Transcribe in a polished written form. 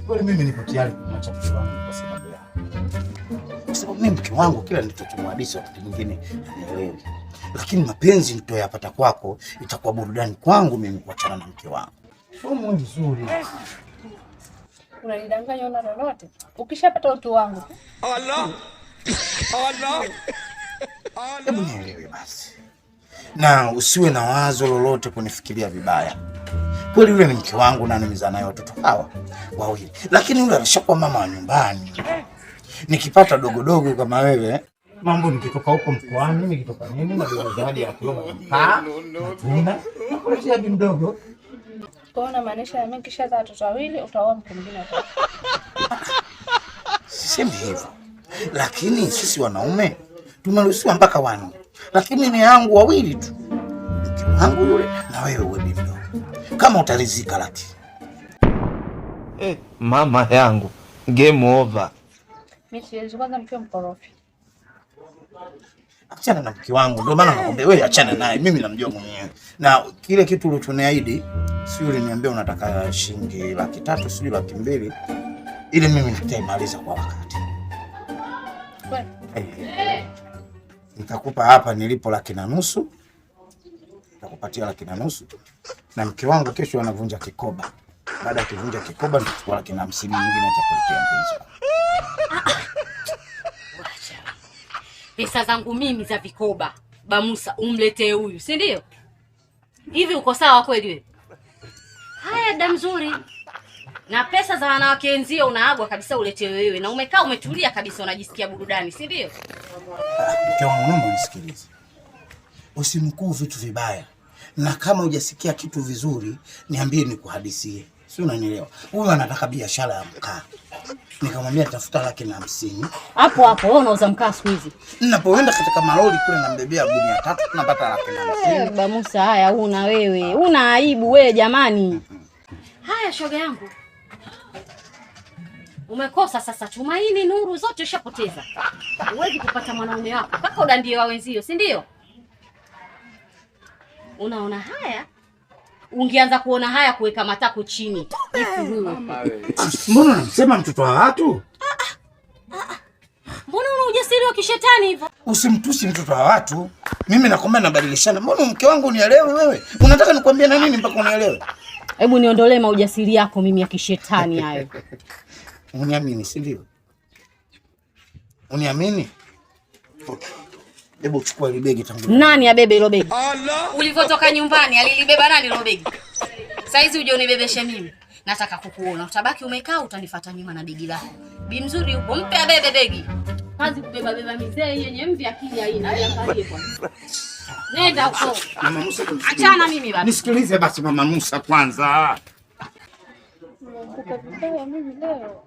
Kweli mimi nipo tayari kumwacha mke wangu kwa sababu yako. Kwa sababu mimi mke wangu kila nilichomhadisi wakati mwingine hanielewi. Lakini mapenzi nitoyapata kwako itakuwa burudani kwangu mimi kuachana na mke wangu. Somo vizuri. Unanidanganya una lolote. Ukishapata utu wangu. Allah. Allah. Hebu nielewe basi. Na usiwe na wazo lolote kunifikiria vibaya. Kweli yule ni mke wangu na nimezaa naye watoto hawa wawili, lakini yule alishakuwa mama wa nyumbani. Nikipata dogodogo kama wewe mambo, nikitoka huko mkoani, nikitoka nini na beba zawadi ya kilo mkaa matunda na kuletea bi mdogo. Kwa hiyo unamaanisha mimi nikishazaa watoto wawili utaoa mke mwingine watatu? Sisemi hivyo, lakini sisi wanaume tumeruhusiwa mpaka wanne, lakini ni yangu wawili tu, mke wangu yule na wewe uwe bi mdogo, kama utaridhika. Lakini Eh, mama yangu, game over. Mimi siwezi, kwanza mkiwa mkorofi. Achana na mke wangu, ndio maana nakwambia wewe achana naye, mimi namjua mwenyewe. Na kile kitu ulichoniahidi, si uliniambia unataka shilingi 300,000 sijui 200,000, ili mimi nitaimaliza kwa wakati. Kweli? Eh, nitakupa hapa nilipo 150,000, nitakupatia 150,000, na mke wangu kesho anavunja kikoba. Baada ya kuvunja kikoba nitachukua 150,000 nyingine nitakuletea mpenzi wangu. Pesa zangu mimi za vikoba Bamusa umletee huyu, si ndio? Hivi uko sawa kweli wewe? Haya da mzuri. Na pesa za wanawake wenzio unaagwa kabisa uletee wewe, na umekaa umetulia kabisa unajisikia burudani, si ndio? Mke wangu, naomba unisikilize, usinukuu vitu vibaya, na kama hujasikia kitu vizuri niambie nikuhadisie, si unanielewa? Huyu anataka biashara ya mkaa, nikamwambia tafuta 150,000. Hapo hapo wewe unauza mkaa siku hizi. Ninapoenda katika malori kule nambebea gunia 3 tunapata 150,000. Bamusa, haya una wewe, una aibu wewe jamani. Haya shoga yangu. Umekosa sasa tumaini, nuru zote ushapoteza. Huwezi kupata mwanaume wako mpaka udandie wa wenzio, si ndio? Unaona haya? Ungeanza kuona haya kuweka matako chini. Mbona unamsema mtoto wa watu? Mbona una ujasiri wa kishetani hivyo? Usimtusi mtoto wa watu. Mimi nakwambia nabadilishana. Mbona mke wangu unielewe wewe? Unataka nikwambie na nini mpaka unielewe? Hebu niondolee maujasiri yako mimi ya kishetani hayo. Uniamini, si ndio? Uniamini? Okay. Hebu chukua ile begi tangu. Nani abebe hilo begi? Allah. Ulivyotoka nyumbani alilibeba nani hilo begi? Saizi uje unibebeshe mimi. Nataka kukuona. Utabaki umekaa utanifuata nyuma na begi lako. Bi mzuri yupo, mpe abebe begi. Kazi kubeba beba mizee yenye mvi akili haina. Angalie kwanza. Nenda huko. Mama Musa, Achana mimi baba. Nisikilize basi Mama Musa kwanza. Nimekupa vibaya mimi leo.